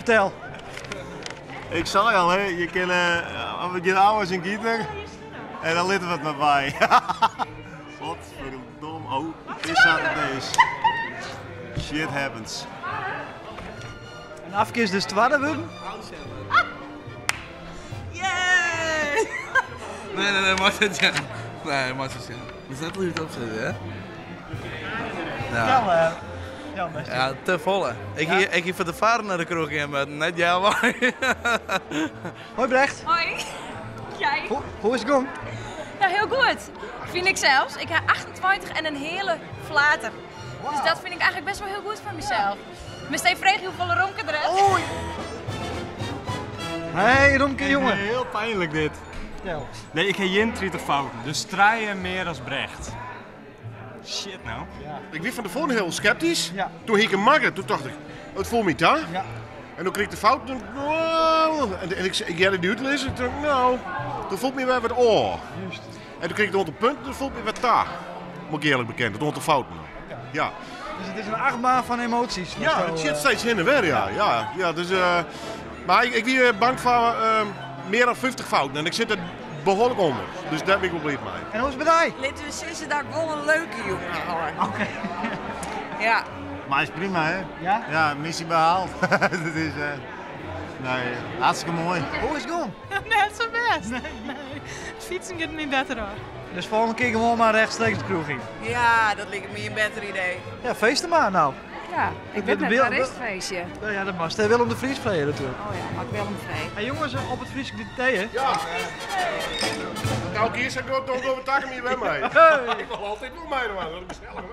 Fertel. Ik sei al, hè, je kinne, we gean ôf as in gieter en dan litte we it mar by. Godverdomme, oh, it is sa't it is. Shit happens. En Afke is dus twadde wurden. Yay! Nee, nee, nee, mag het ja. Nee, mag het ja. Is dat liever opzetten, hè? Ja. Vertel, eh, ja, best. Ja, te folle. Ik Ja? hie, ik hie foar de faren nei de kroech gean moatten, net healwei. Hoi Brecht. Hoi. Jij. Hoe, hoe is it gong? Nou, hiel goed. Fyn ik sels. Ik ha 28 en in heale flater. Dus dat fyn ik eigentlik bêst wol hiel goed fan mysels. Moatst freegje hoefolle Romke der hat. Oei. Hey Romke jonge. Hiel pynlik dit. Fertel. Nee, ik ha 31 fouten, dus trije mear as Brecht. Shit no. Ik wie fan tefoaren hiel skeptysk. Ja. Doe hie ik him makke, doe tocht ik, it foel my ta. Ja. En doe krige ik de fouten, toen, en ik, ik hearde dy útlizzen, en toen, no, doe foel my wer wat ôf. Juist. En doe krige ik it oantal punten, doe foel my wat ta. Moat ik earlik bekenne, it oantal fouten. Ja. Dus it is in achtbaan fan emoasjes. Ja, it sjit steeds hinne en wer, ja. Ja, ja, dus, mar ik, ik wie bang foar mear dan 50 fouten en ik sit der behoarlik ûnder. Dus dêr bin ik wol bliid mei. En hoe is it by dy? Litte we sizze dat ik wol in leuke jonge ha. Oké. Ja. Maar is prima, hè? Ja? Ja, missie behaald. Dat is, nee, hartstikke moai. Hoe is it gong? Net sa bêst. Nee. It fytsen giet my better ôf. Dus folgjende kear gewoan mar rjochtstreeks de kroech yn. Ja, dat liket my in better idee. Ja, feest mar no. Ja, ik wit De net, beeld- waar is it feestje? Nou ja, dat moatst Willem de Vries freegje natuerlik. Oh ja, moat ik Willem freegje. Hey jonges, op it Frysk dictee, hè? Ja. Elke kear sa ik door, door we takken hier weer mee. Hey. Ik wol altyd wol meidwaan, dat is gesellich.